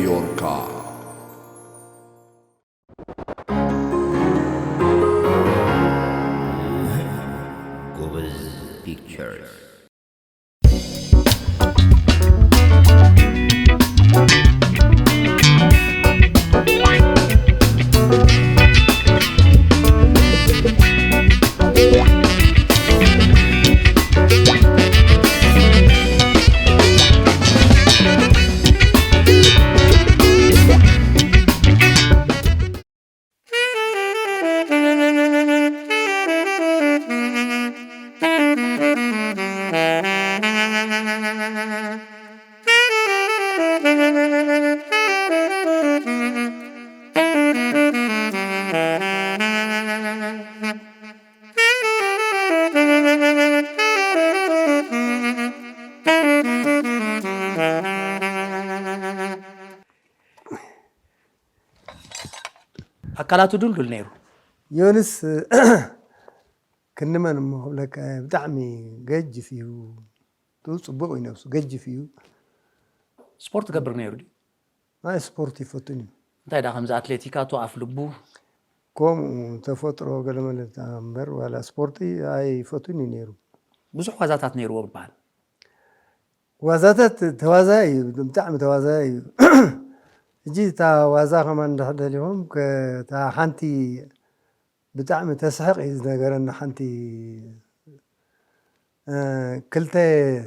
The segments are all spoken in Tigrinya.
ዮርካ። ጎበዝ ፒክቸርስ። ኣካላቱ ድልዱል ነይሩ። ዮንስ ክንመን እሞ ክብለካ እየ፣ ብጣዕሚ ገጅፍ እዩ። ቱ ጽቡቕ እዩ ነብሱ፣ ገጅፍ እዩ። ስፖርት ገብር ነይሩ ድዩ? ናይ ስፖርት ይፈቱን እዩ። እንታይ ዳ ከምዚ ኣትሌቲካቱ ኣፍ ልቡ ከምኡ ተፈጥሮ ገለመለ እምበር ዋላ ስፖርቲ ኣይፈቱን እዩ ነይሩ። ብዙሕ ዋዛታት ነይርዎ ይበሃል። ዋዛታት ተዋዛይ እዩ፣ ብጣዕሚ ተዋዛይ እዩ። ሕጂ እታ ዋዛ ከማን እንድሕር ደሊኹም ከ- እታ ሓንቲ ብጣዕሚ ተስሕቕ እዩ ዝነገረና ሓንቲ እ፣ ክልተ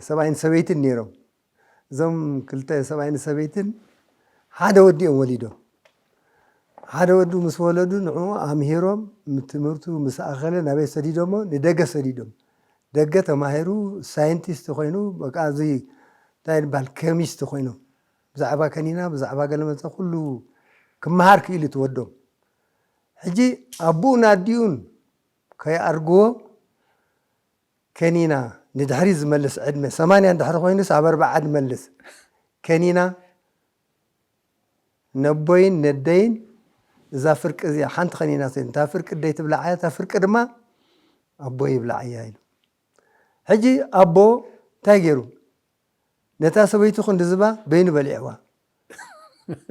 ሰብኣይን ሰበይትን ነይሮም። እዞም ክልተ ሰብኣይን ሰበይትን ሓደ ወዲ እዮም ወሊዶም። ሓደ ወዲ ምስ ወለዱ ንዕኡ ኣምሂሮም ም- ትምህርቱ ምስ ኣኸለ ናበይ ሰዲዶሞ? ንደገ ሰዲዶም። ደገ ተማሂሩ ሳይንቲስት ኮይኑ በቃ እዚ እንታይ ይባል ኬሚስት ኮይኖም ብዛዕባ ከኒና ብዛዕባ ገለመፀ ኩሉ ክመሃር ክኢሉ ትወዶም። ሕጂ ኣቦኡን ኣዲኡን ከይኣርግዎ ከኒና ንድሕሪት ዝመልስ ዕድመ ሰማንያ እንድሕሪ ኮይኑስ ኣብ ኣርብዓ ንመልስ ከኒና ነቦይን ነደይን እዛ ፍርቂ እዚኣ ሓንቲ ከኒና ሰ እታ ፍርቂ ደይ ትብላዓ እያ እታ ፍርቂ ድማ ኣቦይ ይብላዓ እያ ኢሉ ሕጂ ኣቦ እንታይ ገይሩ ነታ ሰበይቱ ክንዲ ዝባ በይኑ በሊዕዋ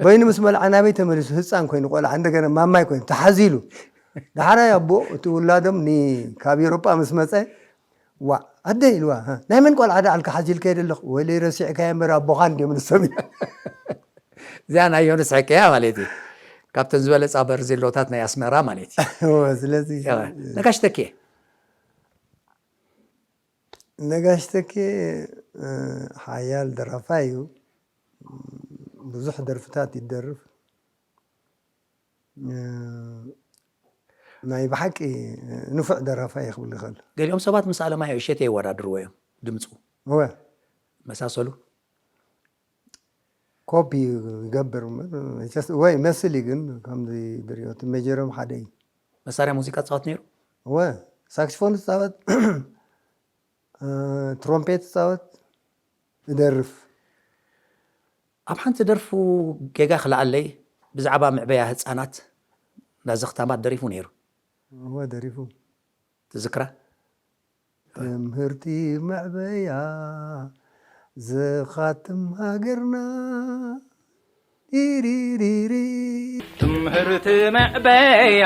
በይኑ ምስ መልዓ ናበይ ተመሊሱ ህፃን ኮይኑ ቆልዓ እንደገና ማማይ ኮይኑ ተሓዚሉ ዳሕራይ ኣቦ እቲ ውላዶም ኒ ካብ ኤሮጳ ምስ መፀ ዋ ኣደ ኢልዋ "ሃ፣ ናይ መን ቆልዓ ዳዓልካ ሓዚልካ የደለኹ ወይለይ ረሲዕካ እምበር ኣቦኻ እንዲዮም ንሰብ እዚኣ ናይ ዮንስ ሕቀያ ማለት እዩ። ካብተን ዝበለፃ በርዜሎታት ናይ ኣስመራ ማለት እዩ። ስለዚ ነጋሽ ተኬ ነጋሽ ተኬ ሓያል ደራፋይ እዩ። ብዙሕ ደርፍታት ይደርፍ። ናይ ብሓቂ ንፉዕ ደራፋይ ክብል ይኽእል። ገሊኦም ሰባት ምስ ኣለማየሁ እሸቴ የወዳድርዎ እዮም ድምፁ። እወ መሳሰሉ ኮፒ ይገብር ወይ መስል እዩ ግን ከምዚ ድሪኦ እቲ ሜጀሮም ሓደ እዩ። መሳርያ ሙዚቃ ትፃወት ነይሩ? እወ ሳክስፎን ትፃወት፣ ትሮምፔት ትፃወት፣ ይደርፍ። ኣብ ሓንቲ ደርፉ ጌጋ ክልኣለይ ብዛዕባ ምዕበያ ህፃናት እንዳ ዘኽታማት ደሪፉ ነይሩ። እወ ደሪፉ። ትዝክራ? ትምህርቲ መዕበያ ዘኻትም ሃገርና ዲሪሪሪ ትምህርቲ መዕበያ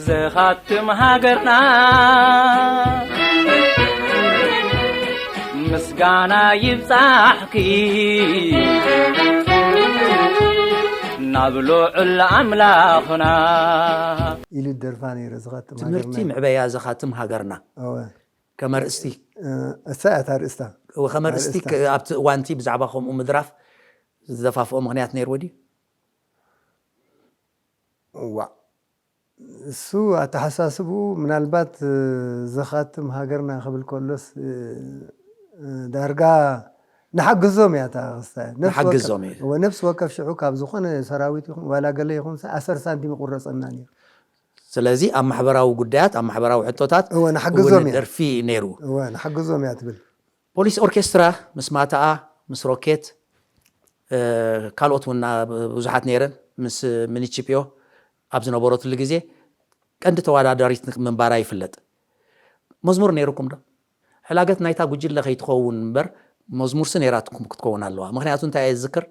ዘኻትም ሃገርና ምስጋና ይብጻሕኪ ናብ ልዑል ኣምላኽና ኢሉ ደርፋ ነይረ ዝኻትም ትምህርቲ ምዕበያ ዘኻትም ሃገርና እወ ከመርእስቲ እሳ እያ እታ ርእስታ ከመርእስቲ ኣብቲ እዋንቲ ብዛዕባ ከምኡ ምድራፍ ዝደፋፍኦ ምክንያት ነይርዎ ድዩ? እዋ እሱ ኣተሓሳስብኡ ምናልባት ዘኻትም ሃገርና ክብል ከሎስ ዳርጋ ንሓግዞም እያ እታ ክስታይ ነፍሲ ንሓግዞም ወከፍ- እዩ። እወ፣ ነፍሲ ወከፍ ሽዑ ካብ ዝኾነ ሰራዊት ይኹን ዋላ ገለ ይኹን ኣሰርሳንቲም ይቁረፀና ነይሩ ስለዚ ኣብ ማሕበራዊ ጉዳያት ኣብ ማሕበራዊ ሕቶታት እወ ንሓግዞም እውን እያ ደርፊ ነይሩ። እወ ንሓግዞም እያ ትብል ፖሊስ ኦርኬስትራ ምስ ማታኣ ምስ ሮኬት ካልኦት እውን ብዙሓት ነይረን ምስ ሚኒቺፒዮ ኣብ ዝነበረትሉ ግዜ ቀንዲ ተወዳዳሪት ምንባራ ይፍለጥ። መዝሙር ነይሩኩም ዶ? ሕላገት ናይታ ጉጅለ ከይትኸውን እምበር መዝሙርሲ ነይራትኩም ክትከውን ኣለዋ። ምኽንያቱ እንታይ እየ ዝዝክር፣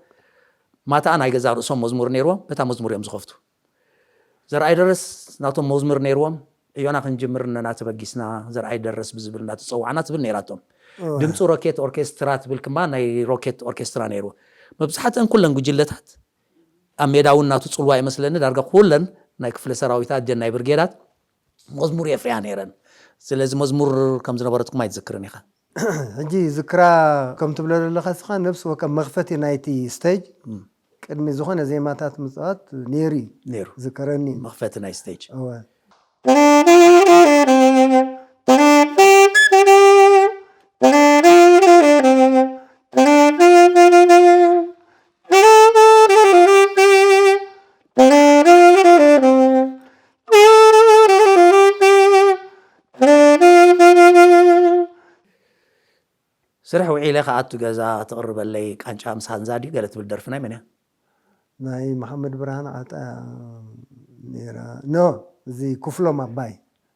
ማታኣ ናይ ገዛእ ርእሶም መዝሙር ነይርዎም፣ በታ መዝሙር እዮም ዝኸፍቱ። ዘርኣይ ደረስ ናቶም መዝሙር ነይርዎም፣ እዮና ክንጅምር ነና ተበጊስና፣ ዘርኣይ ደረስ ብዝብል እናተፀዋዕና ትብል ነይራቶም። ድምፂ ሮኬት ኦርኬስትራ ትብል ክማ ናይ ሮኬት ኦርኬስትራ ነይርዎ። መብዛሕትአን ኩለን ጉጅለታት ኣብ ሜዳ እውን ናቱ ፅልዋ ይመስለኒ፣ ዳርጋ ኩለን ናይ ክፍለ ሰራዊታት፣ ጀን ናይ ብርጌዳት መዝሙር የፍርያ ነይረን። ስለዚ መዝሙር ከም ዝነበረትኩም ኣይትዝክርን ኢኻ። ሕጂ ዝክራ ከም ትብሎ ዘለኻ ስኻ ነብሲ ወከፍ መኽፈቲ ናይቲ ስቴጅ ቅድሚ ዝኾነ ዜማታት ምጽዋት ነይሩ እዩ። ነይሩ። ዝከረኒ እዩ። መኽፈቲ ናይ ስቴጅ። እወ። ስራሕ ውዒለ ክኣቱ ገዛ ትቕርበለይ ቃንጫ ምስ ሃንዛ ድዩ ገለ ትብል ደርፊ ናይ መን እያ? ናይ መሓመድ ብርሃን ዓጣ ነይራ። ኖ፣ እዚ ክፍሎም ኣባይ።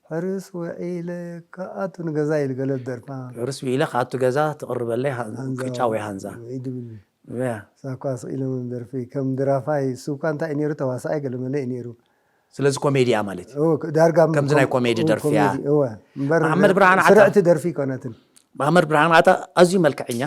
ሕርስ ውዒለ ክኣቱ ንገዛ ኢሉ ገለ ደርፋ። ሕርስ ውዒለ ክኣቱ ገዛ ትቕርበለይ ሃ-፣ ሃንዛ ቅጫ ወይ ሃንዛ። ኢድብል። እያ። ሳኳ ስቕ ኢሎም ደርፊ ከም ድራፋይ እሱ እኳ እንታይ እዩ ነይሩ፣ ተዋሳኣይ ገለ መለ እዩ ነይሩ። ስለዚ ኮሜዲ እያ ማለት እዩ። እወ፣ ክ-፣ ዳርጋ ከምዚ ናይ ኮ-፣ ኮሜዲ ኮ-፣ ደርፊ እያ። ኮሜዲ፣ እወ። እምበር መሓመድ ብርሃን ዓጣ። ስርዕቲ ደርፊ ኣይኮነትን። መሓመድ ብርሃን ዓጣ ኣዝዩ መልክዐኛ።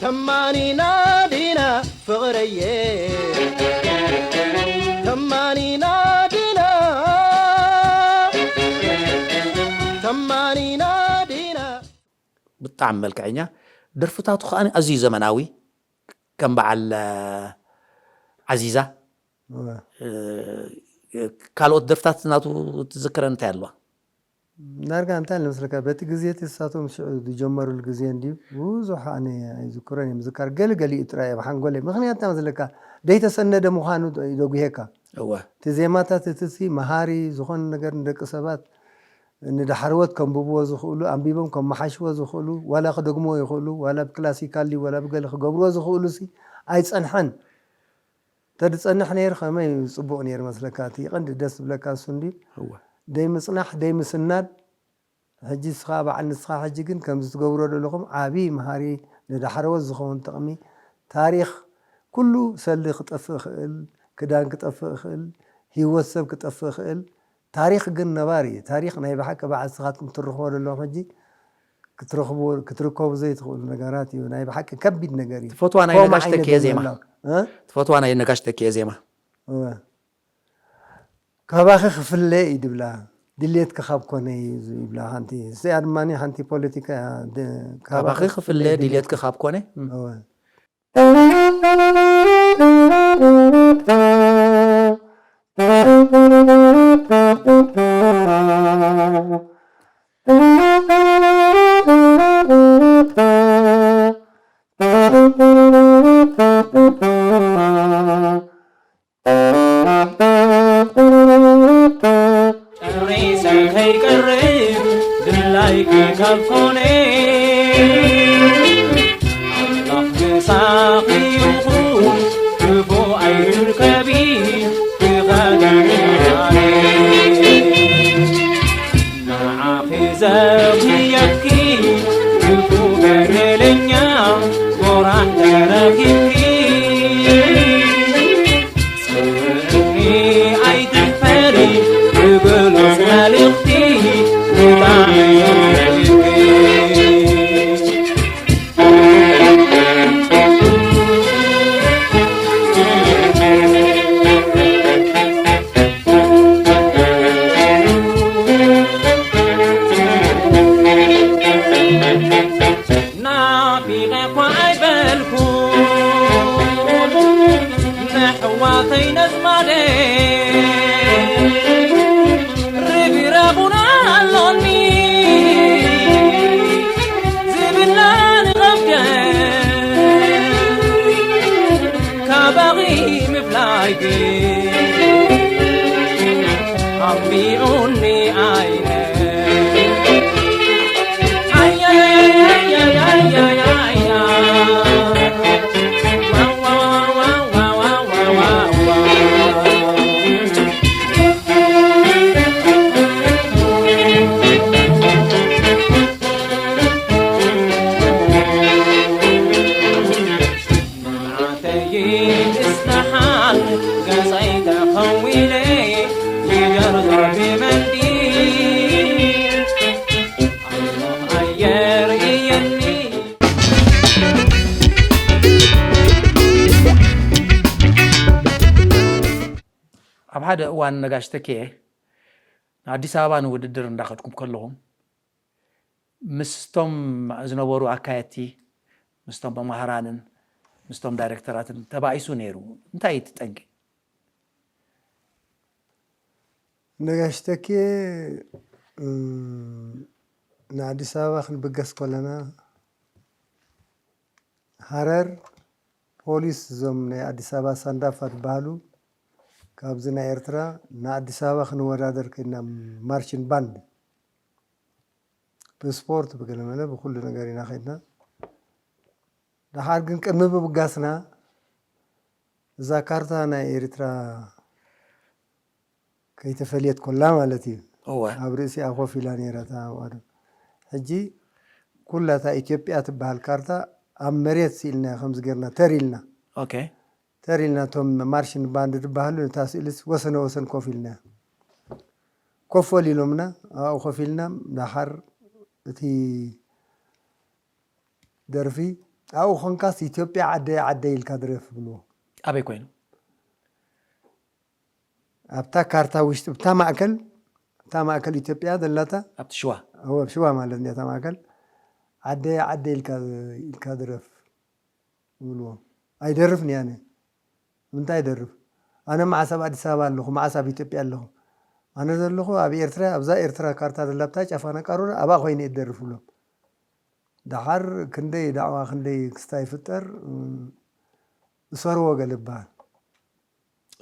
ተማኒና ዲና ፍቕረየ፣ ተማኒና ዲና፣ ተማኒና ዲና። ብጣዕሚ መልክዐኛ፣ ደርፍታቱ ከኣ ኣዝዩ ዘመናዊ፣ ከም በዓል፣ እ፣ ዓዚዛ። እወ። እ፣ ካልኦት ደርፍታት ናቱ ትዝክረን እንታይ ኣለዋ? ዳርጋ እንታይ ኣሎ መስለካ፣ በቲ ግዜ እቲ ንሳቶም ሽዑ ዝጀመሩሉ ግዜ እንድዩ፣ ብዙሕ ኣነ ኣይዝክሮን እየ፣ ምዝካር ገለ ገሊኡ ጥራይ ኣብ ሓንጎለይ። ምኽንያት እንታይ መስለካ፣ ደይተሰነደ ምዃኑ ይደጉሄካ። እወ። እቲ ዜማታት እቲ ሲ መሃሪ ዝኾነ ነገር ንደቂ ሰባት ንዳሕረዎት ከንብብዎ ዝኽእሉ፣ ኣንቢቦም ከመሓይሽዎ ዝኽእሉ፣ ዋላ ክደግምዎ ይኽእሉ፣ ዋላ ብክላሲካል ድዩ፣ ዋላ ብገለ ክገብርዎ ዝኽእሉ ሲ ኣይጸንሐን። ተድጸንሕ ነይሩ ከመይ ጽቡቕ ነይሩ መስለካ? እቲ ቀንዲ ደስ ዝብለካ እሱ እንድዩ። እወ። ደይምጽናሕ፣ ደይምስናድ፣ ሕጂ ንስኻ በዓል ንስኻ ሕጂ ግን ከምዚ ትገብሮ ዘለኹም ዓቢ መሃሪ ንዳሕረዎት ዝኸውን ጥቕሚ ታሪኽ ኩሉ ሰልዲ ክጠፍእ ይኽእል፣ ክዳን ክጠፍእ ይኽእል፣ ህይወት ሰብ ክጠፍእ ይኽእል። ታሪኽ ግን ነባሪ እዩ። ታሪኽ ናይ ብሓቂ በዓል ንስኻትኩም ትርኽቦ ዘለኹም ሕጂ ክትረኽቡ፣ ክትርከቡ ዘይትኽእሉ ነገራት እዩ። ናይ ብሓቂ ከቢድ ነገር እዩ። ትፈትዋ ናይ ከምኡ ነጋሽ ዓይነት ተኪኤ ዜማ? ምህላው። እ? ትፈትዋ ናይ ነጋሽ ተኪኤ ዜማ? እወ። ካባኺ ክፍለ እዩ ድብላ፣ ድሌትኪ ካብ ኮነ እዩ ይብላ ሓንቲ። እዚኣ ድማ ሓንቲ ፖለቲካ እያ። ድ-፣ ካባኺ ካባኺ ክፍለ ክፍለ ድሌትኪ ድሌትኪ ካብ ኮነ? እም። እወ። ጨሪሰ ከይቀርብ ድላይኪ ካብ ኮነ፣ ኣምላኽ ምሳኺ ይኹን፣ ክፉእ ኣይትርከቢ ብቐደም ኣነ። ንዓኺ ዘኽየኪ ክፉእ በደለኛ ጎራሕ ተረኺብኪ። ጽውዕኒ ኣይትሕፈሪ ብግሉጽ መልእኽቲ ብጣዕሚ እዩ። ናፊቐ እኳ ኣይበልኩ ነሕዋተይ ነዝማደ ርብራቡና ኣሎኒ ዝብላ ንቐፍደ ካባኺ ምፍላይ ግን ኣቢኡኒ ኣይነ። ኣያያያያያያያ። ዋዋዋዋዋዋዋ። መዓተይ ይስሓል ገጸይ ተኸዊለ ይደርዞ ብመንዲ ኣየር እየኒ። ኣብ ሓደ እዋን ነጋሽ ተኪኤ ንኣዲስ ኣበባ ንውድድር እንዳኸድኩም ከለኹም ምስቶም ዝነበሩ ኣካየድቲ፣ ምስቶም መማህራንን ምስቶም ዳይሬክተራትን ተባኢሱ ነይሩ። እንታይ እዩ እቲ ጠንቂ? ነጋሽ ተኪኤ፣ እም፣ ንኣዲስ ኣበባ ክንብገስ ከለና ሃረር ፖሊስ፣ እዞም ናይ ኣዲስ ኣበባ ሳንዳፋ ዝበሃሉ ካብዚ ናይ ኤርትራ ንኣዲስ ኣበባ ክንወዳደር ከይድና፣ ማርችን ባንድ ብስፖርት ብገለመለ ብኩሉ ነገር ኢና ከይድና። ደሓር ግን ቅድሚ ምብጋስና እዛ ካርታ ናይ ኤርትራ ከይተፈልየት ኮላ ማለት እዩ። እወ። ኣብ ርእሲኣ ኮፍ ኢላ ነይራ እታ ኣዋርድ። ሕጂ ኩላ እታ ኢትዮጵያ ትበሃል ካርታ ኣብ መሬት ስኢልና ከምዚ ጌርና ተር ኢልና። ኦኬ። ተር ኢልና እቶም ማርሽን ባንድ ዝበሃሉ ነታ ስእልስ ወሰነ ወሰን ኮፍ ኢልና። ኮፍ በል ኢሎምና፣ ኣብኡ ኮፍ ኢልና ደሓር እቲ ደርፊ ኣብኡ ኮንካስ ኢትዮጵያ ዓደይ ዓደይ ኢልካ ድረፍ ብልዎ። ኣበይ ኮይኑ? ኣብታ ካርታ ውሽጢ፣ ኣብታ ማእከል፣ ኣብታ ማእከል ኢትዮጵያ ዘላታ ኣብቲ ሽዋ። እወ፣ ኣብ ሽዋ ማለት እያ እታ ማእከል። ዓደይ ዓደይ ኢልካ ኢልካ ድረፍ ይብልዎ። ኣይደርፍን እየ ኣነ። ንምንታይ ይደርፍ? ኣነ መዓስ ኣብ ኣዲስ ኣበባ ኣለኹ? መዓስ ኣብ ኢትዮጵያ ኣለኹ? ኣነ ዘለኹ ኣብ ኤርትራ፣ ኣብዛ ኤርትራ ካርታ ዘላ ኣብታ ጫፋና ቃሩራ ኣብኣ ኮይነ እየ ዝደርፍ ብሎም። ደሓር ክንደይ ዳዕዋ ክንደይ ክስታይ ይፍጠር፣ እም፣ እሰርዎ ገለ ይበሃል።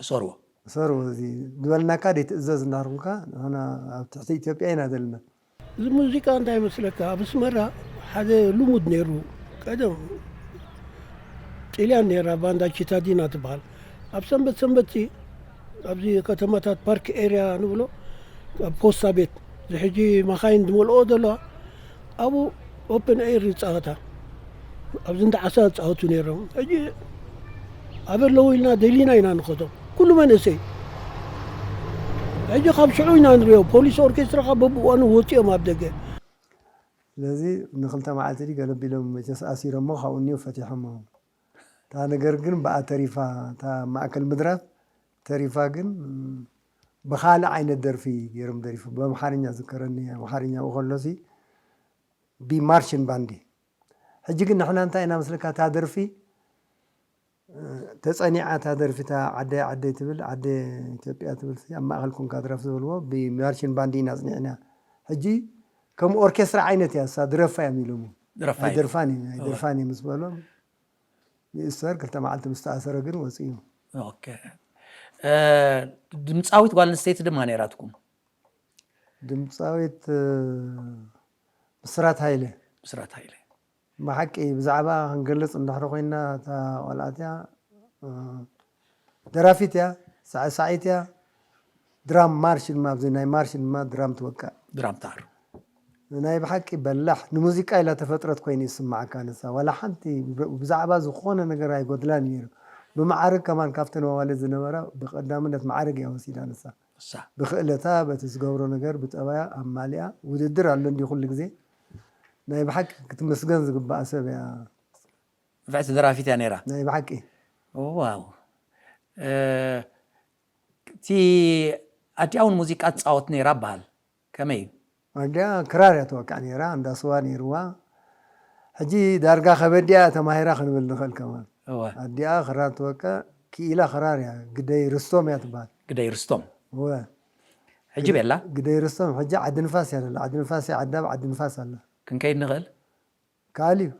እሰርዎ። እሰርዎ እዚ ዝበልናካ ደይ ትእዘዝ እናርኩካ ንሕና ኣብ ትሕቲ ኢትዮጵያ ኢና ዘለና። እዚ ሙዚቃ እንታይ መስለካ፣ ኣብ ኣስመራ ሓደ ልሙድ ነይሩ፣ ቀደም ጥልያን ነይራ ባንዳ ቺታዲና ትበሃል። ኣብ ሰንበት ሰንበትሲ ኣብዚ ከተማታት ፓርክ ኤርያ ንብሎ፣ ኣብ ፖስታ ቤት እዚ ሕጂ መኻይን ዝመልኦ ዘለዋ ኣብኡ ኦፕን ኤር ይፃወታ። ኣብዚ እንዳ ዓሳ ይፃወቱ ነይሮም። ሕጂ ኣበይ ኣለዉ ኢልና ደሊና ኢና ንኸዶም። ኩሉ መንእሰይ ሕጂ ካብ ሽዑ ኢና ንሪኦ። ፖሊስ ኦርኬስትራ ካብ በብእዋኑ ወፂኦም ኣብ ደገ። ስለዚ ንክልተ መዓልቲ ድዩ ገለ ቢሎም መቸስ ኣሲሮሞ ካብኡ እኒኡ ፈቲሖሞ። እታ ነገር ግን ብኣ ተሪፋ፣ እታ ማእከል ምድራፍ ተሪፋ ግን ብኻልእ ዓይነት ደርፊ ገይሮም ደሪፎም። ብኣምሓርኛ ዝከረኒ፣ ኣምሓርኛ ብኡ ከሎሲ ብማርሽን ባንዲ። ሕጂ ግን ንሕና እንታይ ኢና መስለካ እታ ደርፊ ተጸኒዓ እታ ደርፊ እታ ዓደይ ዓደይ ትብል ዓደ ኢትዮጵያ ትብል ኣብ ማእከል ኮንካ ድረፍ ዝበልዎ ብማርሽን ባንዲ ኢና ኣጽኒዕና። ሕጂ ከም ኦርኬስትራ ዓይነት እያ እሳ ድረፋ እዮም ኢሎሞ። ድረፋ እዮም። ኣይደርፋን እዩ ኣይደርፋን እዩ ምስ በሎም ይእሰር ክልተ መዓልቲ ምስ ተኣሰረ ግን ወፂኡ። ኦኬ። ድምፃዊት ጓል ኣንስተይቲ ድማ ነይራትኩም። ድምፃዊት ብስራት ሃይለ። ብስራት ሃይለ። ብሓቂ ብዛዕባ ክንገልፅ እንድሕሪ ኮይና እታ ቆልዓት እያ ደራፊት እያ፣ ሳዕሳዒት እያ፣ ድራም ማርሽ ድማ ኣብዚ ናይ ማርሽ ድማ ድራም ትወቅዕ። ድራም ታር። ናይ ብሓቂ በላሕ ንሙዚቃ ኢላ ተፈጥረት ኮይኑ ይስማዓካ ንሳ ዋላ ሓንቲ ብዛዕባ ዝኾነ ነገር ኣይጎድላን ነይሩ። ብመዓርግ ከማን ካብተን ኣዋልድ ዝነበራ ብቐዳምነት መዓርግ እያ ወሲዳ ንሳ። እሳ ብኽእለታ በቲ ዝገብሮ ነገር ብጠባያ ኣማሊኣ ውድድር ኣሎ እንዲ ኩሉ ግዜ ናይ ብሓቂ ክትምስገን ዝግባኣ ሰብ እያ። ንፍዕቲ ደራፊት እያ ነይራ። ናይ ብሓቂ። ዋው። እቲ ኣዲኣ እውን ሙዚቃ ትፃወት ነይራ በሃል። ከመይ እዩ? ኣዲኣ ክራር እያ ትወቅዕ ነይራ፣ እንዳ ስዋ ነይርዋ። ሕጂ ዳርጋ ከበዲኣ ተማሂራ ክንብል ንኽእል ከማን። እወ። ኣዲኣ ክራር ትወቅዕ፣ ክኢላ ክራር እያ፣ ግደይ ርስቶም እያ ትበሃል። ግደይ ርስቶም። እወ። ሕጂ ቤላ? ግደይ ርስቶም፣ ሕጂ ዓዲ ንፋስ እያ ዘላ፣ ዓዲ ንፋስ እያ፣ ዓዲ ኣብ ዓዲ ንፋስ ኣላ። ክንከይድ ንኽእል? ከኣል እዩ።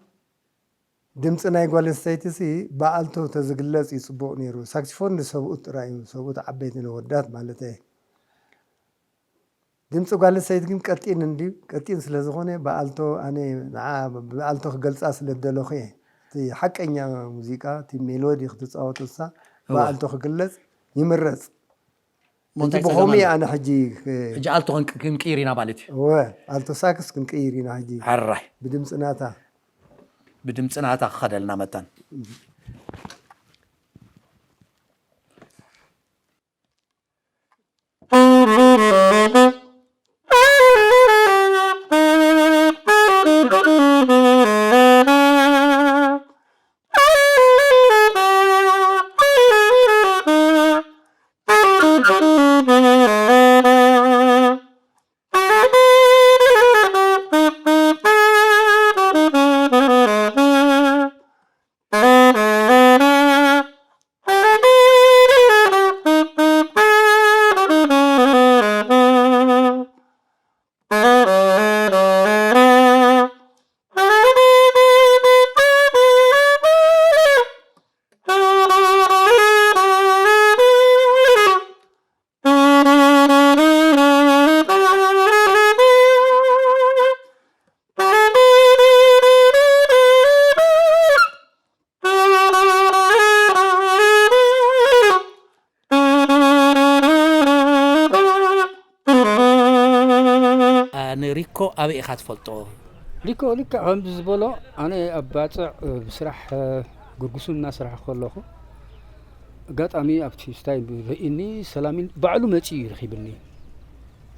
ድምፂ ናይ ጓል ኣንስተይቲሲ ብኣልቶ ተዝግለፅ እዩ ፅቡቕ ነይሩ። ሳክሲፎን ንሰብኡት ጥራይ እዩ፣ ሰብኡት ዓበይቲ ነወዳት ማለተይ። ድምፂ ጓል ኣንስተይቲ ግን ቀጢን እንድዩ። ቀጢን ስለ ዝኾነ ብኣልቶ፣ ኣነ ንዓ ብኣልቶ ክገልፃ ስለ ዝደለኹ እየ። እቲ ሓቀኛ ሙዚቃ፣ እቲ ሜሎዲ ክትፃወቶ ንሳ እወ። ብኣልቶ ክግለፅ ይምረፅ። እሞ ሕጂ እንታይ ብኸምኡ ጸገም እየ ኣሎ? ኣነ ሕጂ ክ-፣ ሕጂ ኣልቶ ክንቅ-፣ ክንቅይር ኢና ማለት እዩ። እወ፣ ኣልቶ ሳክስ ክንቅይር ኢና ሕጂ። ሕራይ። ብድምፂ ናታ። ብድምፂ ናታ ክኸደልና መታን። ንሪኮ ኣበይ ኢኻ ትፈልጦ? ሪኮ ልክዕ ከምዚ ዝበሎ፣ ኣነ ኣብ ባጽዕ፣ እ፣ ብስራሕ፣ እ፣ ጉርጉስና ስራሕ ከለኹ፣ ኣጋጣሚ ኣብቲ ስታይ ርእኒ፣ ሰላሚን ባዕሉ መጺኡ እዩ ረኺብኒ።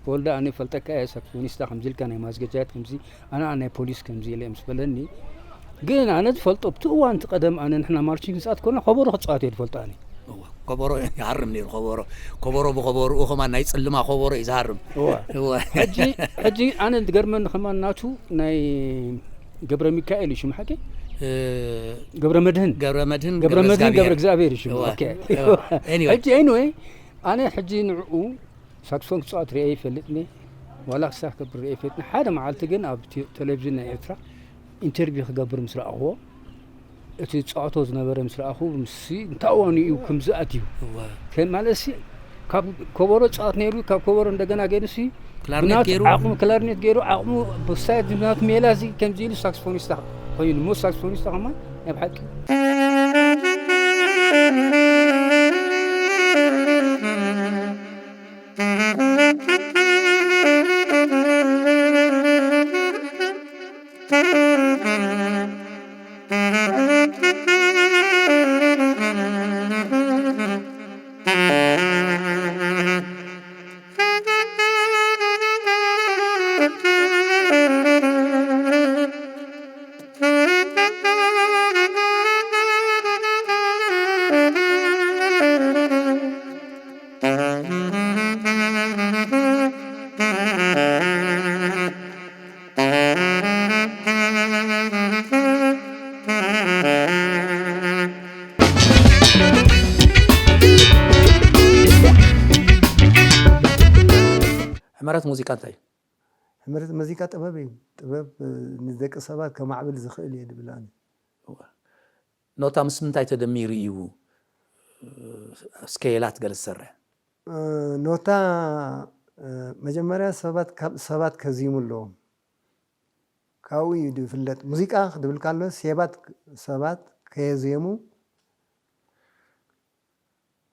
"ወልደ፣ ኣነ ፈልጠካ እየ፣ ሳክስፎኒስታ ከምዚ ኢልካ ናይ ማዝገጃት ከምዚ፣ ኣነ፣ ኣነ ናይ ፖሊስ ከምዚ ኢለ" ምስ በለኒ፣ ግን ኣነ ዝፈልጦ፣ ኣብቲ እዋን እቲ ቀደም ኣነ ንሕና ማርቺንግ ክንጻወት ከለና ከበሮ ክጻወት እየ ዝፈልጦ ኣነ። እወ፣ ከበሮ ይሃርም ነይሩ፣ ከበሮ፣ ከበሮ ብኸበሮኡ ከማን ናይ ጽልማ ከበሮ እዩ ዝሃርም። እወ። እወ። ሕጂ፣ ሕጂ ኣነ ዝገርመኒ ከማን ናቱ ናይ ገብረ ሚካኤል እዩ ሽሙ ሓቂ? እ፣ ገብረ መድህን። ገብረ መድህን ገብረ ገብረ መድህን እግዚኣብሔር። ገብረ እግዚኣብሔር እዩ ሽሙ። እወ፣ ኦኬ። እወ። ኤኒወይ። ሕጂ ኤኒወይ፣ ኣነ ሕጂ ንዕኡ ሳክስፎን ክጻወት ርእየ ይፈልጥኒ፣ ዋላ ክሳብ ከብር ርእየ ይፈልጥኒ። ሓደ መዓልቲ ግን ኣብ ቴ-፣ ቴሌቪዥን ናይ ኤርትራ ኢንተርቪው ክገብር ምስ ረኣኽዎ፣ እቲ ዝጻወቶ ዝነበረ ምስ ረኣኹ፣ ምስሲ እንታይ እዋኑ እዩ ከምዚ ኣትዩ? እወ። ከ-፣ ማለትሲ ካብ ከበሮ ጻወት ነይሩ፣ ካብ ከበሮ እንደገና ገይሩሲ ክላርኔት ብናቱ ገይሩ? ዓቕሙ ክላርኔት ገይሩ፣ ዓቕሙ ብሳይድ ናቱ ሜላ እዚ ከምዚ ኢሉ ሳክስፎኒስታ ኮይኑ፣ ሞ ሳክስፎኒስታ ከማን ናይ ብሓቂ። ሕመረት ሙዚቃ እንታይ እዩ? ሕመረት ሙዚቃ ጥበብ እዩ። ጥበብ፣ እ፣ ንደቂ ሰባት ከማዕብል ዝኽእል እየ ዝብል ኣነ። እወ። ኖታ ምስ ምንታይ ተደሚሩ እዩ፣ እ፣ ስኬላት ገለ ዝሰርሕ? እ፣ ኖታ፣ እ፣ መጀመርያ ሰባት ካብ ሰባት ከዚሙ ኣለዎም። ካብኡ እዩ ዝፍለጥ። ሙዚቃ ክድብል ካሎ ሴባት ሰባት ከየዜሙ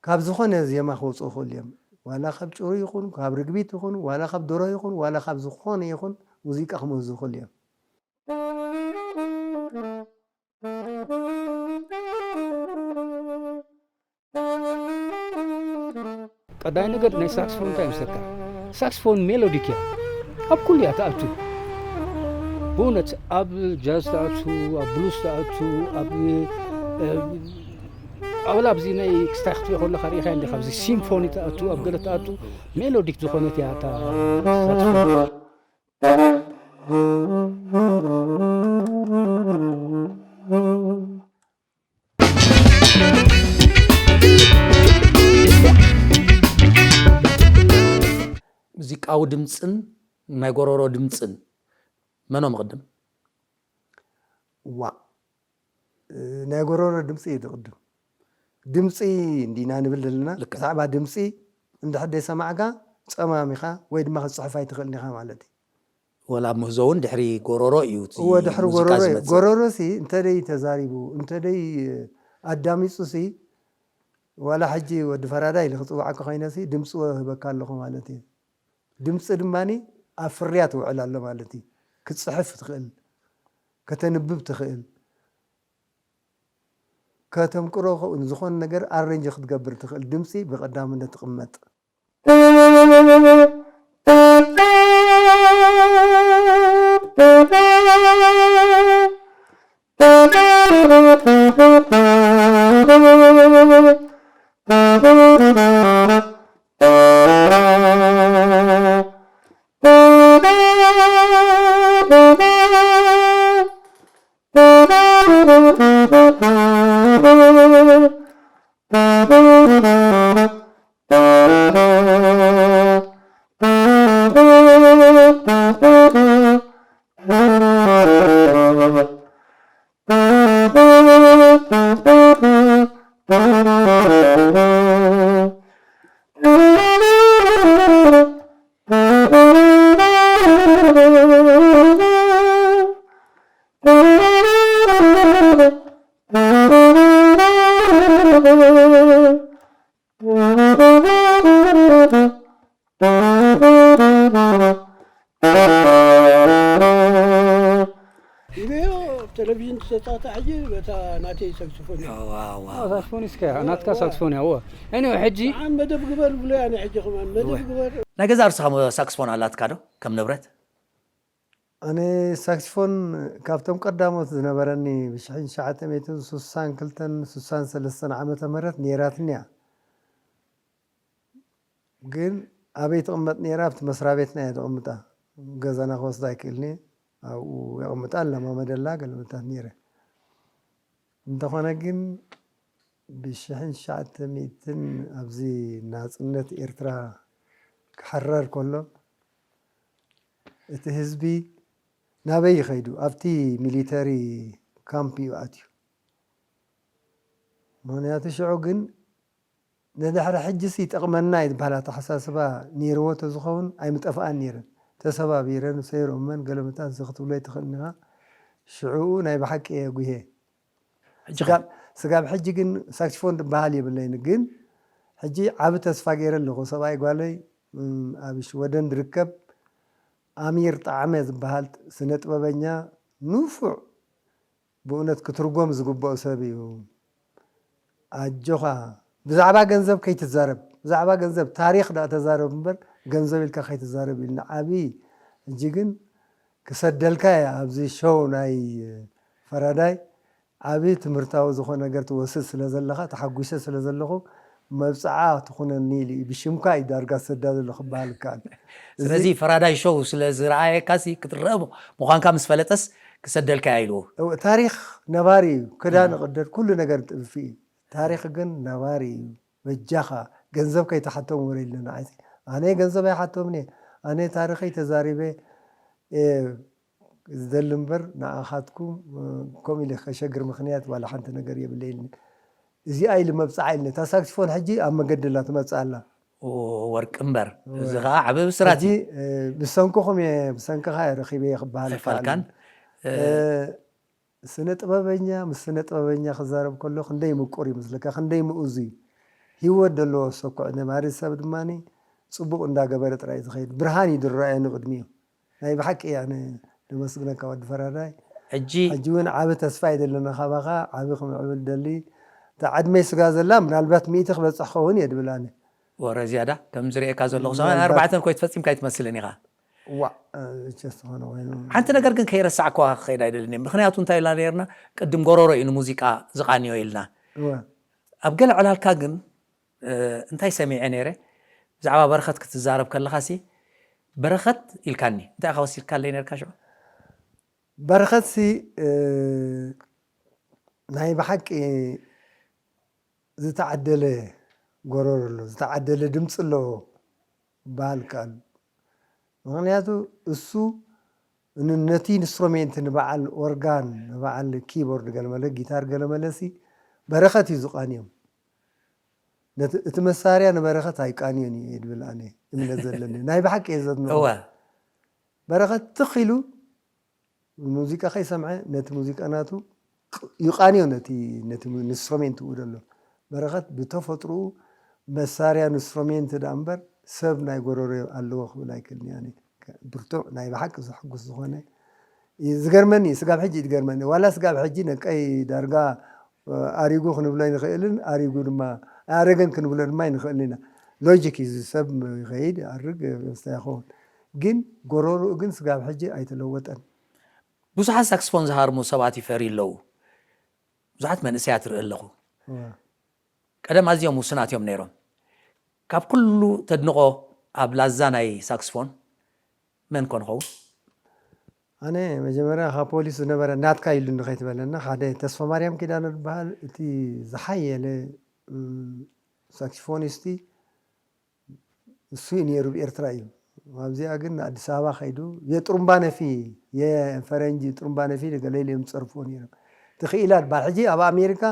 ካብ ዝኾነ ዜማ ክወፅኡ ይኽእሉ እዮም። ዋላ ካብ ጭሩ ይኹን፣ ካብ ርግቢት ይኹን፣ ዋላ ካብ ደሮ ይኹን፣ ዋላ ካብ ዝኾነ ይኹን ሙዚቃ ክመዙ ይኽእሉ እዮም። ቀዳይ ነገር ናይ ሳክስፎን እንታይ ይመስለካ? ሳክስፎን ሜሎዲክ እያ። ኣብ ኩሉ እያ ትኣቱ። ብእውነት ኣብ ጃዝ ትኣቱ፣ ኣብ ብሉስ ትኣቱ፣ ኣብ፣ እ፣ ኣብ ኣብዚ ናይ ክስታይ ክትሪኦ ከለኻ ርኢኻ እንዲኻ፣ ኣብዚ ሲምፎኒ ትኣቱ፣ ኣብ ገለ ትኣቱ፣ ሜሎዲክ ዝኾነት እያ እታ ሳክስፎን። ሙዚቃዊ ድምፅን ናይ ጎረሮ ድምፅን መኖም ይቕድም? ዋእ፣ ናይ ጎረሮ ድምፂ እዩ ዝቕድም። ድምፂ እንዲና ንብል ዘለና። ልክዕ። ብዛዕባ ድምፂ እንድሕር ዘይሰማዕካ ጸማሚኻ ወይ ድማ ክትጽሕፍ ኣይትኽእልን ኢኻ ማለት እዩ። ወላ ኣብ ምህዞ እውን ድሕሪ ጎረሮ እዩ እቲ እወ ድሕሪ ሙዚቃ ጎረሮ እዩ። ዝመጽእ። ጎረሮ ሲ እንተደይ ተዛሪቡ እንተደይ ኣዳሚጹ ሲ ዋላ ሕጂ ወዲ ፈራዳይ ኢለ ክጽውዓካ ኮይነ ሲ ድምፂ ወህበካ ኣለኹ ማለት እዩ። ድምፂ ድማ ኣብ ፍርያት ውዕል ኣሎ ማለት እዩ። ክትፅሕፍ ትኽእል፣ ከተንብብ ትኽእል፣ ከተምቅሮ ከ- ዝኾነ ነገር ኣሬንጅ ክትገብር ትኽእል። ድምፂ ብቐዳምነት ትቕመጥ። ኢበዮ ኣብ ቴሌቪዥን ተሰጣጣ ሕጂ በታ ናተይ ሳክስፎን እያ። ዋው፣ ዋው፣ ዋው። ሳክስፎኒስት ከ ናትካ ሳክስፎን እያ። እወ። Anyway፣ ሕጂ ንዓን መደብ ግበር ብሎ ያነ ሕጂ ከማን መደብ እወ። ግበር። ናይ ገዛ ርስኻ ሳክስፎን ኣላትካ ዶ ከም ንብረት? ኣነ ሳክስፎን ካብቶም ቀዳሞት ዝነበረኒ ብሽሕን ትሽዓተ ሚእትን ስሳን ክልተን ስሳን ሰለስተን ዓመተ ምህረት ነይራትኒ እያ። ግን ኣበይ ትቕመጥ ነይራ? ኣብቲ መስሪያ ቤትና እያ ተቐምጣ። ገዛና ክወስዳ ኣይክእልኒ። ኣብኡ የቐምጣ ኣለማመደላ ገለመታት ነይረ። እንተኾነ ግን ብሽሕን ትሽዓተ ሚእትን ኣብዚ ናጽነት ኤርትራ ክሕረር ከሎ እቲ ህዝቢ ናበይ ይኸይዱ? ኣብቲ ሚሊተሪ ካምፕ እዩ ኣትዩ። ምኽንያቱ ሽዑ ግን ንድሕሪ ሕጅስ ይጠቕመና እዩ ዝበሃል ኣተሓሳስባ ነይርዎ ተዝኸውን ኣይምጠፍኣን ነይረን። ተሰባቢረን ሰይሮመን ገለመታት እዚ ክትብሎ ኣይትኽእልን ኢኻ። ሽዕኡ ናይ ብሓቂ እየ ጉሄ። ሕጂ ስጋብ ስጋብ ሕጂ ግን ሳክስፎን ዝበሃል የብለይን፣ ግን ሕጂ ዓቢ ተስፋ ገይረ ኣለኹ። ሰብኣይ ጓለይ እም፣ ኣብ ሽወደን ዝርከብ ኣሚር ጣዕመ ዝበሃል ስነ ጥበበኛ ንፉዕ ብእውነት ክትርጎም ዝግብኦ ሰብ እዩ። ኣጆኻ ብዛዕባ ገንዘብ ከይትዛረብ፣ ብዛዕባ ገንዘብ ታሪኽ ደኣ ተዛረብ እምበር ገንዘብ ኢልካ ከይትዛረብ ኢልና ዓቢ። ሕጂ ግን ክሰደልካ እየ ኣብዚ ሾው ናይ ፈራዳይ ዓቢ ትምህርታዊ ዝኾነ ነገር ትወስድ ስለ ዘለኻ ተሓጒሰ ስለ ዘለኹ መብፅዓ ትኹነኒ ኢሉ እዩ። ብሽምካ እዩ ዳርጋ ዝሰዳ ዘሎ ክበሃል ይከኣል። ስለዚ ፈራዳይ ሾው ስለ ዝረኣየካ ሲ ክትረአ ምዃንካ ምስ ፈለጠስ ክሰደልካ ኢልዎ። እው፣ ታሪኽ ነባሪ እዩ። ክዳን ቅደድ ኩሉ ነገር ጥልፊ እዩ። ታሪኽ ግን ነባሪ እዩ። በጃኻ ገንዘብ ከይትሓቶም ወረ ኢልና ንዓይ ኣነ ገንዘብ ኣይሓቶም እየ። ኣነ ታሪኸይ ተዛሪበ እየ ዝደሊ እምበር ንኣኻትኩም እ፣ ከምኡ ኢለ ከሸግር ምኽንያት ዋላ ሓንቲ ነገር የብለይን። እዚኣ ኢሉ መብፅዓ ኢልና እታ ሳክስፎን ሕጂ ኣብ መገዲ ኣላ ትመፅእ ኣላ። ወርቂ እምበር እዚ ከዓ ዓበ ብስራት ሕጂ እዩ። እ፣ ብሰንክኹም እየ ብሰንክኻ እየ ረኺበ እየ ክበሃል ይከኣል ኣይፋልካን እዩ። እ፣ ስነ ጥበበኛ ምስ ስነ ጥበበኛ ክዛረብ ከሎ ክንደይ ምቁር ይመስለካ፣ ክንደይ ምኡዝ እዩ። ህይወት ዘለዎ ሰኩዕ ነባሪ ሰብ ድማ ፅቡቕ እንዳገበረ ጥራይ ዝኸይድ ብርሃን እዩ ዝረኣዮ ንቕድሚኡ። ናይ ብሓቂ እያ ነ- ደመስግነካ ወዲ ፈራዳይ። ሕጂ ሕጂ እውን ዓቢ ተስፋ እዩ ዘለና ካባኻ፣ ዓቢ ክምዕብል ደሊ። እታ ዕድመይ ስጋ ዘላ ምናልባት ሚእቲ ክበፅሕ ኸውን እየ ድብል ኣነ። ወረ ዝያዳ ከም ዝርእየካ ዘለኹ ምናልባት- ኣርባዕተን ኮይት ፈፂምካ ኣይትመስልን ኢኻ። ዋዕ እቸ ዝኾነ ኮይኑ ሓንቲ ነገር ግን ከይረሳዕኳ ክኸይድ ኣይደልን እየ። ምክንያቱ እንታይ ኢልና ነርና? ቅድም ጎረሮ እዩ ንሙዚቃ ዝቃንዮ ኢልና። እወ። ኣብ ገለ ዕላልካ ግን እ፣ እንታይ ሰሚዐ ነይረ? ብዛዕባ በረኸት ክትዛረብ ከለኻ ሲ በረኸት ኢልካኒ እንታይ ኢኻ ወሲድካለይ ነርካ ሽዑ? በረኸት ሲ እ፣ ናይ ብሓቂ ዝተዓደለ ጎረሮ ኣሎ፣ ዝተዓደለ ድምፂ ኣለዎ በሃል ከኣል። ምክንያቱ እሱ ን- ነቲ ኢንስትሩሜንት ንበዓል ኦርጋን ንበዓል ኪቦርድ ገለመለ ጊታር ገለመለ ሲ በረኸት እዩ ዝቃንዮም። ነቲ፣ እቲ መሳርያ ንበረኸት ኣይቃንዮን እዩ እየ ድብል ኣነ እምነት ዘለኒ። ናይ ብሓቂ እየ ዘድንቖ። እወ። በረኸት ትኽ ኢሉ ሙዚቃ ከይሰምዐ ነቲ ሙዚቃ ናቱ ይቃንዮ፣ ነቲ፣ ነቲ ኢንስትሩሜንት እዩ ዘሎ። በረኸት ብተፈጥሮኡ መሳርያ ኢንስትሩሜንት ደኣ እምበር ሰብ ናይ ጎረሮ ኣለዎ ክብል ኣይክእልን እየ ኣነ። ብርቱዕ ናይ ብሓቂ ዘሕጉስ ዝኾነ እዩ። ዝገርመኒ እዩ፣ ስጋብ ሕጂ እዩ ዝገርመኒ። ዋላ ስጋብ ሕጂ ነቀይ ዳርጋ ኣሪጉ ክንብሎ ኣይንኽእልን፣ ኣሪጉ ድማ ኣያረገን ክንብሎ ድማ ኣይንኽእልን ኢና። ሎጂክ እዩ፣ እዚ ሰብ ይኸይድ፣ ይኣርግ፣ መስተ ይኸውን። ግን ጎረሮኡ ግን ስጋብ ሕጂ ኣይተለወጠን። ብዙሓት ሳክስፎን ዝሃርሙ ሰባት ይፈርዩ ኣለዉ። ብዙሓት መንእሰያት ርኢ ኣለኹ። እዋ። ቀደም ኣዝዮም ውሱናት እዮም ነይሮም። ካብ ኩሉ ተድንቖ ኣብ ላዛ ናይ ሳክስፎን መን ኮን ኸውን? ኣነ መጀመርያ ካብ ፖሊስ ዝነበረ ናትካ ኢሉኒ ከይትበለና፣ ሓደ ተስፋ ማርያም ኪዳነ ዝበሃል እቲ ዝሓየለ፣ እም፣ ሳክስፎኒስቲ እሱ እዩ ነይሩ፣ ብኤርትራ እዩ። ኣብዚኣ ግን ኣዲስ ኣበባ ከይዱ የጥሩምባ ነፊ፣ የፈረንጂ ጥሩምባ ነፊ ገለ ኢሎም ዝጸርፍዎ ነይሮም። እቲ ክኢላ ድበሃል ሕጂ ኣብ ኣሜሪካ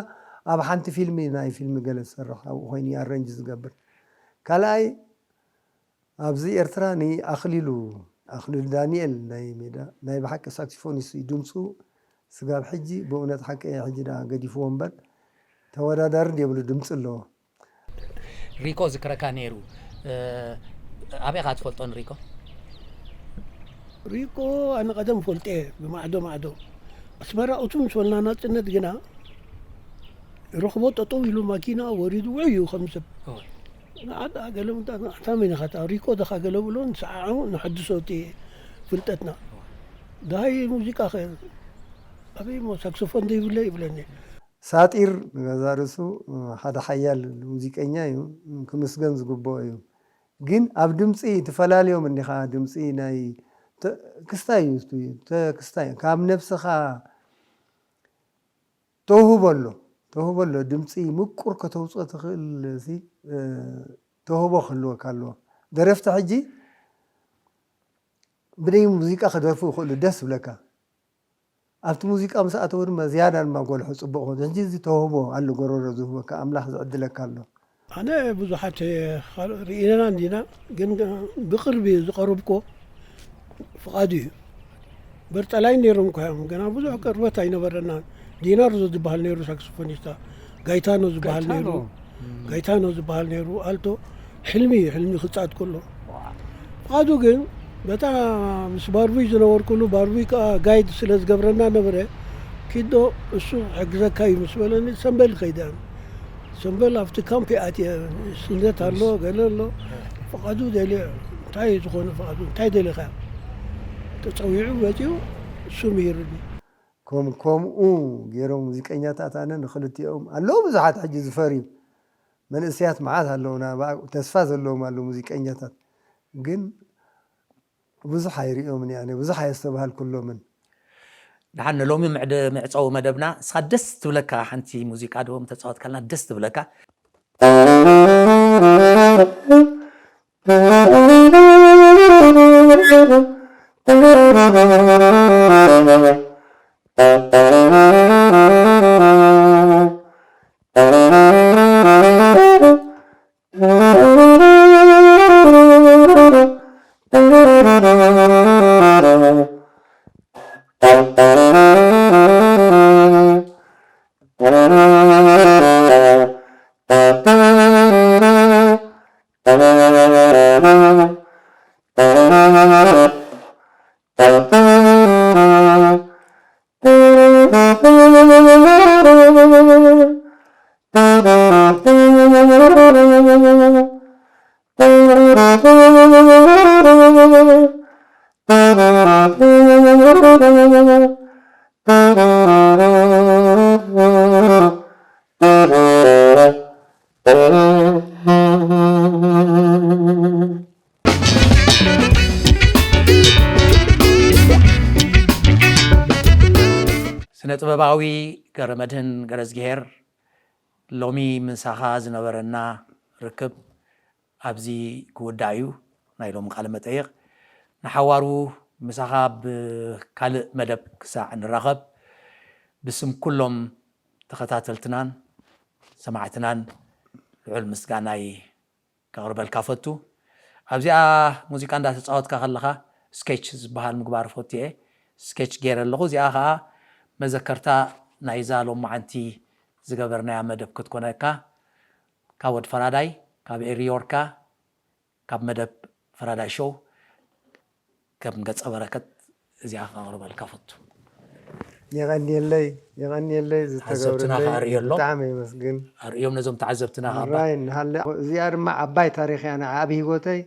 ኣብ ሓንቲ ፊልሚ፣ ናይ ፊልሚ ገለ ዝሰርሕ ኣብኡ ኮይኑ እዩ ኣረንጅ ዝገብር። ካልኣይ ኣብዚ ኤርትራ ንኣኽሊሉ፣ ኣኽሊሉ ዳንኤል ናይ ሜዳ ናይ ብሓቂ ሳክሲፎኒስት እዩ። ድምፁ ስጋብ ሕጂ ብእውነት ሓቂ ሕጂ ደኣ ገዲፍዎ እምበር ተወዳዳሪ የብሉ ድምፂ ኣለዎ። ሪኮ ዝክረካ ነይሩ። እ፣ ኣበይ ኢኻ ትፈልጦ ንሪኮ? ሪኮ ኣነ ቀደም ፈልጦ እየ ብማዕዶ ማዕዶ። ኣስመራ እቱ ምስ በልና ናጽነት ግና ረኽቦ ጠጠው ኢሉ ማኪና ወሪዱ ውዑይ እዩ ከም ሰብ። እወ። ንዓዳ ገለ ምንታ ኣታ መን ኢኻ እታ ሪኮ ደኻ ገለ ብሎ ንሰዓዖ ንሐድሶ እቲ ፍልጠትና። ደሃይ ሙዚቃ ኸ ኣበይ እሞ ሳክሶፎን ዘይብለ ይብለኒ። ሳጢር ንገዛእ ርእሱ ሓደ ሓያል ሙዚቀኛ እዩ፣ ክምስገን ዝግብኦ እዩ። ግን ኣብ ድምፂ ትፈላልዮም እንዲኻ፣ ድምፂ ናይ ተ-፣ ክስታይ እዩ፣ እሱ እዩ፣ ተ-፣ ክስታይ ካብ ነብስኻ ተውህቦ ኣሎ፣ ተውህቦ ኣሎ። ድምፂ ምቁር ከተውፅኦ ትኽእል ሲ፣ እ፣ ተውህቦ ክህልወካ ኣለዎ። ደረፍቲ ሕጂ ብደይ ሙዚቃ ክደርፉ ይኽእሉ፣ ደስ ዝብለካ። ኣብቲ ሙዚቃ ምስ ኣተዉ ድማ ዝያዳ ድማ ጎልሑ፣ ጽቡቕ ኾን። ሕጂ እዚ ተውህቦ ኣሎ፣ ጎረሮ ዝህበካ ኣምላኽ ዝዕድለካ ኣሎ። ኣነ ብዙሓት ካልኦት ርኢና እንዲና፣ ግን ብቕርቢ ዝቐረብኮ ፍቓዱ እዩ። በርጠላይ ነይሮም እኳ እዮም፣ ግና ብዙሕ ቅርበት ኣይነበረናን። ዲናርዞ ዝበሃል ነይሩ ሳክስፎኒስታ፣ ጋይታኖ ዝበሃል ጋይታኖ። ነይሩ፣ እም። ጋይታኖ ዝበሃል ነይሩ ኣልቶ። ሕልሚ እዩ፣ ሕልሚ ክጻወት ከሎ። ፍቓዱ ግን በታ ምስ ባርቡይ ዝነበርኩሉ፣ ባርቡይ ከኣ ጋይድ ስለ ዝገብረና ነበረ፣ ኪዶ እሱ ክሕግዘካ እዩ ምስ በለኒ፣ ሰምበል ከይደ። ሰምበል ኣብቲ ካምፕ ኣትየ፣ ስደት ኣሎ፣ ገለ ኣሎ። ፍቓዱ ደልየ፣ እንታይ ዝኾነ ፍቓዱ፣ እንታይ ደሊኻ? ተጸዊዑ መጺኡ፣ እሱ ምሂርኒ። ከም-፣ ከምኡ ገይሮም ሙዚቀኛታት፣ ኣነ ንክልቲኦም ኣለዉ ብዙሓት ሕጂ ዝፈርዩ መንእሰያት መዓት ኣለዉና፣ ብኣ-፣ ተስፋ ዘለዎም ኣለዉ ሙዚቀኛታት፣ ግን ብዙሕ ኣይርእዮምን እየ ኣነ፣ ብዙሕ ኣየስተብሃልኩሎምን። ደሓን ንሎሚ ምዕድ-፣ መዕጸዊ መደብና፣ ንስኻ ደስ ትብለካ ሓንቲ ሙዚቃ ዶ ተጻወትካልና ደስ ትብለካ? ስነ ጥበባዊ ገረመድህን ገረዝግሄር፣ ሎሚ ምሳኻ ዝነበረና ርክብ ኣብዚ ክውዳእ እዩ፣ ናይ ሎሚ ቃለ መጠይቕ። ንሓዋሩ ምሳኻ ኣብ ካልእ መደብ ክሳዕ ንራኸብ፣ ብስም ኩሎም ተኸታተልትናን ሰማዕትናን ልዑል ምስጋናይ ከቕርበልካ ፈቱ። ኣብዚኣ ሙዚቃ እንዳተፃወትካ ከለኻ ስኬች ዝበሃል ምግባር ፈቱ እየ። ስኬች ገይረ ኣለኹ። እዚኣ ከዓ መዘከርታ ናይዛ ሎማዓንቲ ዝገበርናያ መደብ ክትኮነካ ካብ ወድ ፈራዳይ ካብ ኤሪዮርካ ካብ መደብ ፈራዳይ ሾው ከም ገጸ በረከት እዚኣ ከቕርበልካ ፈቱ። የቐንየለይ የቐንየለይ ተዓዘብትና ዝተገብረለይ ከኣ ርእየሎም። ብጣዕሚ የመስግን። ኣርእዮም ነዞም ተዓዘብትና ካባ ራይ ንሃለ እዚኣ ድማ ዓባይ ታሪኽ እያ ንዓ ኣብ ህይወተይ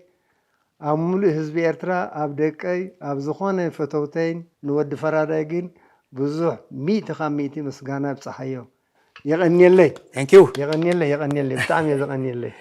ኣብ ሙሉእ ህዝቢ ኤርትራ ኣብ ደቀይ ኣብ ዝኾነ ፈተውተይን ንወዲ ፈራዳይ ግን ብዙሕ ሚእቲ ካብ ሚእቲ ምስጋና ይብጽሓዮ። የቐንየለይ Thank you። የቐንየለይ የቐንየለይ ብጣዕሚ እየ ዘቐንየለይ።